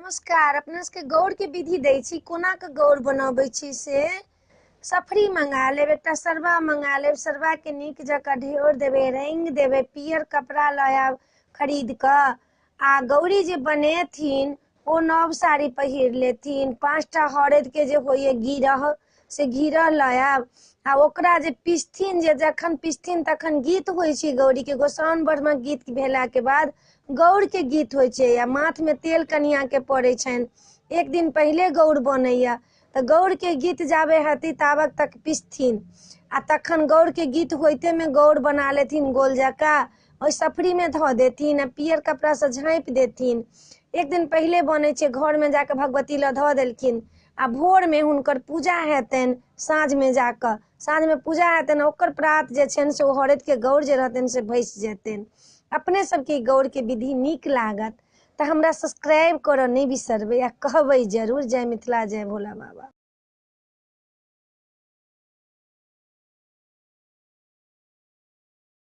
नमस्कार। अपना सबके गौरके विधि दै छी, कोना कऽ गौर बनबै छी से। सफरी मंगा लेब, एकटा सरबा मंगा लेब। सरबाके नीक जकाँ ढेउर देबै, रङ्गि देबै, पियर कपड़ा लऽ आयब खरीद कऽ। आ गौरी जे बनेथिन ओ नव साड़ी पहिर लेथिन। 5टा हरदिके जे होइए गिरह, से गिरह लऽ आयब। आ ओकरा जे पिसथिन, जे जखन पिसथिन तखन गीत होइ छै गौरीके। गोसाउनि बरमा गीत भेलाके बाद गौरके गीत होइ छै। आ माथमे तेल कनिआँके पड़ै छनि। एक दिन पहिले गौर बनैए, तऽ गौरके गीत जाबे हेतै ताबत तक पिसथिन। आ तखन गौरके गीत होइतेमे गौर बना लेथिन गोल जकाँ, ओहि सफरीमे धऽ देथिन आ पियर कपड़ासँ झाँपि देथिन। एक दिन पहिले बनै छै, घरमे जाकऽ भगवती लग धऽ देलखिन। आ भोरमे हुनकर पूजा हेतनि, साँझमे जाकऽ साँझमे पूजा हेतनि। ओकर प्रात जे छनि से ओ हरदिके गौर जे रहतनि से भसि जेतनि। अपने सबके ई गौरके विधि नीक लागत तऽ हमरा सब्सक्राइब करऽ नहि बिसरबै आ कहबै जरूर। जय मिथिला, जय भोला बाबा।